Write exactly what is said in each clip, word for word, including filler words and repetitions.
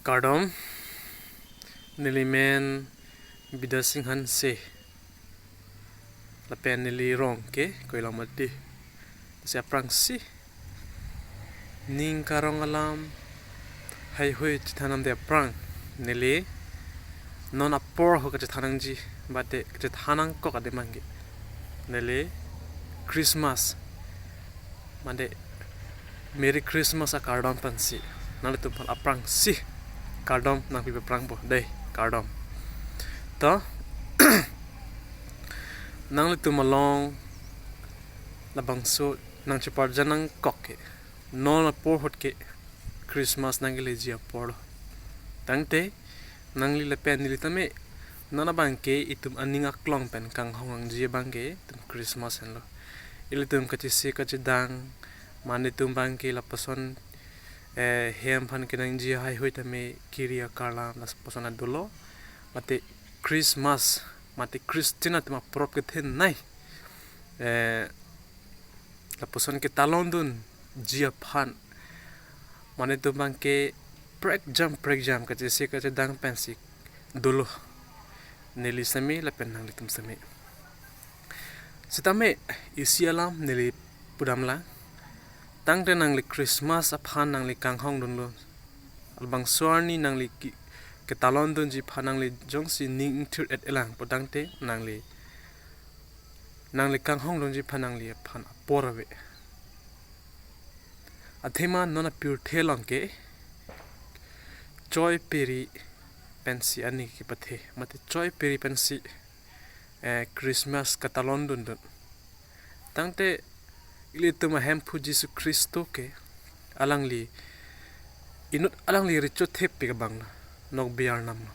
Kardom, neli men Bidya Sing Hanse. Lapen neli rong ke Koilamati. Si aphrangsi ning karong alam haihui chethan nangji aphrang, neli non apor ho kachethan nangji, mate kachethan nangkok adim abangke, neli Christmas, mate Merry Christmas akardom pensi nanglitum aphan aphrangsi kardom nangpi aphrang po dei, kardom. To, nanglitum along labangso nangcheparjan nangkok ke, non apor ahut ke Christmas nangkeleji apor lo. Tangte nangli lapen neli tame, non abangke itum aning aklong pen kanghong nangji abangke itum Christmas henlo. Ilitum kachisi kachidang, mane itum abangke lapuson, eh, hem aphan kenangji haihui tame kiri akarlam lapuson dolo. Mate Christmas, mate Christian atum aporop kethenei, eh, lapuson ketalondunji aphan, mane itum abangke prekjam prekjam kachisi kachidang pensi dolo, neli sitame lapen nanglitum sitame. Sitame isi alam neli pudamlang. Tangte nangli Christmas aphan nangli kanghongdunlo, labangso arni nangli ki-, ketalondunji aphan nangli jongsi ning ingthir-et-elang pulotangte nangli, nangli kanghongdunji aphan nangli aphan apor ave. Athema non apirthe along ke choi peri pensi arni kepathe, mate choi peri pensi, eh, Christmas katalondundun. Tangte ilitum ahemphu Jisu Khristo ke alangli inut alangli rechothepik abang lo, nokbe arnam lo.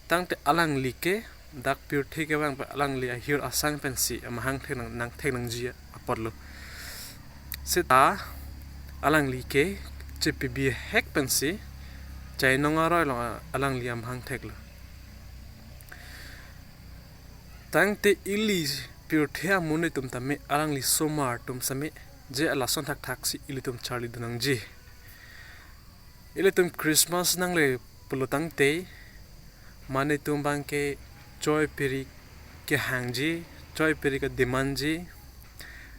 Tangte alangli ke dak pirthe kevang pen alangli ahir asang pensi amahang thek nang, nangthek nangji apotlo. Seta alangli ke chepabihek pensi chainong aroi along alangli amahang theklo. Tangte ili pirthe amonit atum tame, alangli osomar atum sitame, je lason thakthaksi ilitum charlidun nangji. Ilitum Christmas nangle pulotangte, mane itum abangke choi peri kehangji, choi peri kedemandji,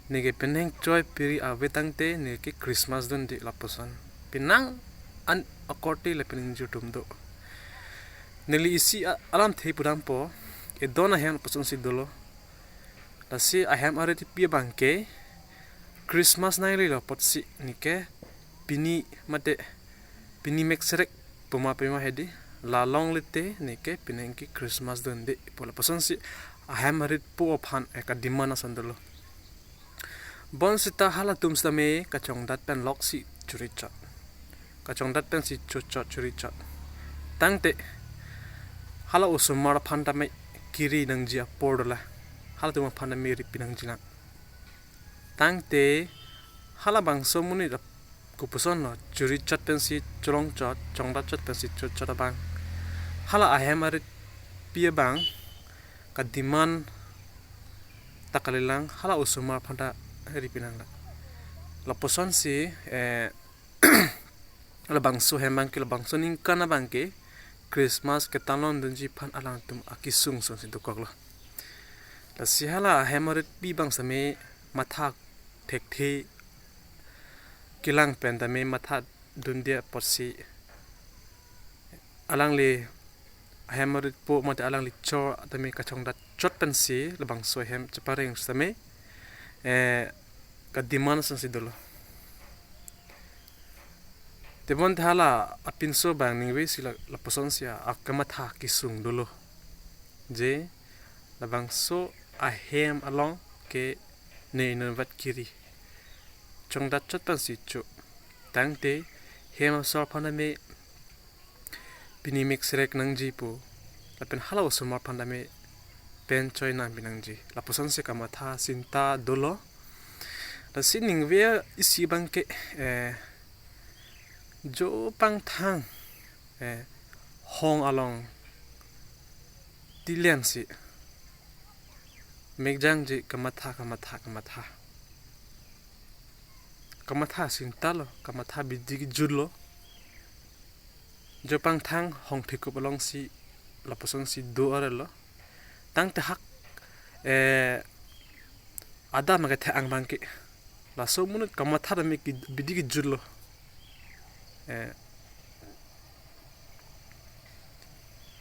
neke penang choi peri ave tangte neke Christmas dunde lapuson. Penang an akorte le penang jirtum do. Neli isi a-, alamthe pudampo, edon ahem lapuson si dolo. Lasi ahem arit pi abangke Christmas nanglelo apotsi neke pini mate pini mek serek puma pima hedi, la longle te neke penang ke Christmas dunde pu lapuson si ahem arit po aphan eka demand ason dolo. Bonseta halatum sitame kachongdat pen loksi churichot. Kachongdat pensi chuchot churichot. Tangte hala osomar aphan tame kiri nangji apor dolang. Halatum aphan tame ripi nangjilang. Tangte halabangso amonit ap-, kopuson lo, churichot pensi cholongchot, chongdatchot pensi chuchot abang, hala ahem arit pi abang ka demand ta kalilang, hala osomar aphan ta ripi nanglang. Lapuson si, eh, labangso ahem abangke, labangso aningkan abangke Christmas ketalondunji aphan alangtum akesung asonsi dokoklo. Lasi hala ahem arit pi abang sitame matha thekthe kelang pen tame matha dunde apotsi alangli ahem arit po mate alangli chor tame kachongdatchot pensi labangso ahem chepareng sitame, eh, ka demand asonsi dolo. Tebonta hala apinso abang ningve si la, lapuson si a, akamatha kesung dolo. Je labangso ahem along ke ne inutvet kiri. Chongdatchot pensi chu. Tangte hem asor aphan tame pini mek serek nangji pu, lapen hala osomar aphan tame pen choi nangpi nangji. Lapuson si kamatha sinta dolo. Lasi ningve isi abangke, eh, jo pangthang, eh, hong along tilen si mekjangji kamatha, kamatha, kamatha. Kamatha sinta lo, kamatha bidi kejut lo. Jopang thang hong thikup alongsi lapuson si do arlo. Tangte hak, eh, adam ke the-ang abangke. Laso amonit kamatha dam ke bidi kejutlo. Eh,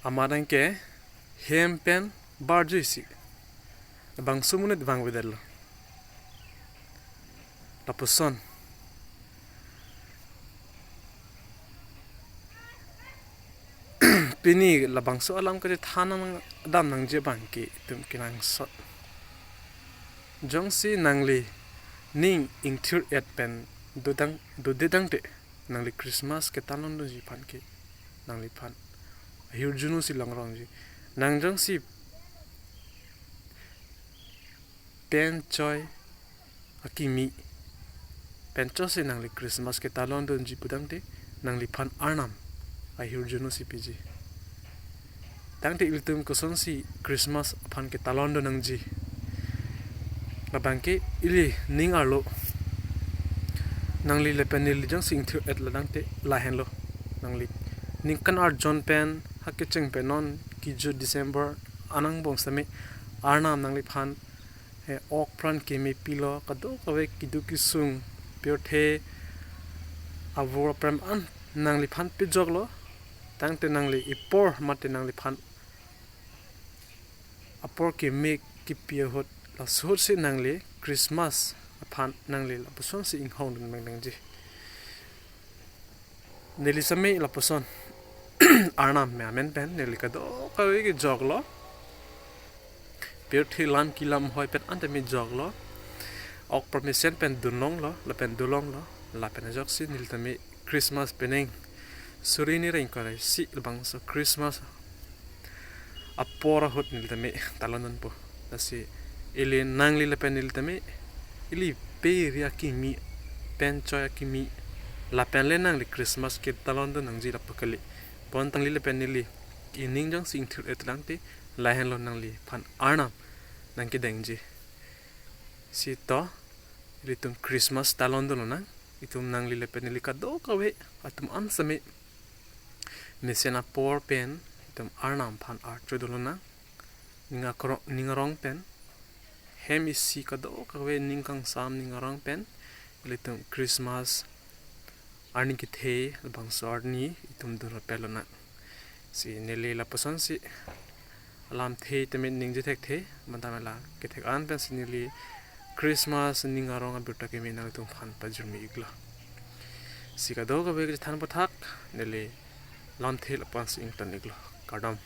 amat abangke hem pen barjuisi bangso amonit vangvedetlo. Lapuson. Pini labangso alam kachethan nang, dam nangji abangke itum kenangsot. Jongsi nangli ning ingthir-et pen dodang, dode tangte, nangli Christmas ketalon dunji aphan ke nangliphan ahirjuno si longrongji. Nang jongsi pen choi akimi pen choi si nangli Christmas ketalon dunji pu tangte, nangliphan Arnam ahirjuno si piji. Tangte ilitum kosonsi Christmas aphan ketalon dun nangji, labangke ili ning arlo. Nangli lapen neli jongsi ingthir-et la tangte lahenlo. Nangli ningkan arjon pen hak kecheng pen non kejut December anang bong sitame Arnam nangliphan, eh, ok pran keme pilo, kadokave keduk kesung, pirthe avur aprem an nangliphan pejoklo. Tangte nangli ipor mate nangliphan apor keme kepi ahut, laso ahut si nangli Christmas aphan nangli lapuson si inghong dun abang nangji. Neli sitame lapuson Arnam me amen pen neli kadokave kejoklo. Pirthe lam kelam hoi pen an tame joklo. Ok pran mesen pen dunlonglo, lapen dolonglo, lapen ajoksi neli tame Christmas penang suri hini ra ingkoi ra isi labangso Christmas apor ahut neli tame talon dunpo. Lasi ili nangli lapen neli tame ili pe ri akimi, pen choi akimi, lapen le nangli Christmas ketalon dun nangji lapu kali. Bonta nangli lapen neli ining jongsi ingthir-et tangte, lahenlo nangliphan Arnam nangkedengji. Si to, ilitum Christmas talon dun lonang. Itum nangli lapen neli kadokave atum an sitame mesen apor pen itum Arnam aphan archo dun lonang. Ning akro-, ning arong pen, hem isi kadokave ning kangsam ning arong pen ilitum Christmas arni kethe labangso arni itum dun rapet lonang. Si neli lapuson si alamthe tame ningje thekthe, bonta mela kethek an pen si neli Christmas ning arong abirta keme nanglitum aphan pajirmi iklo. Si kadokave kachethan aphuthak neli lamthe lapu-an si ington iklo. Kardom.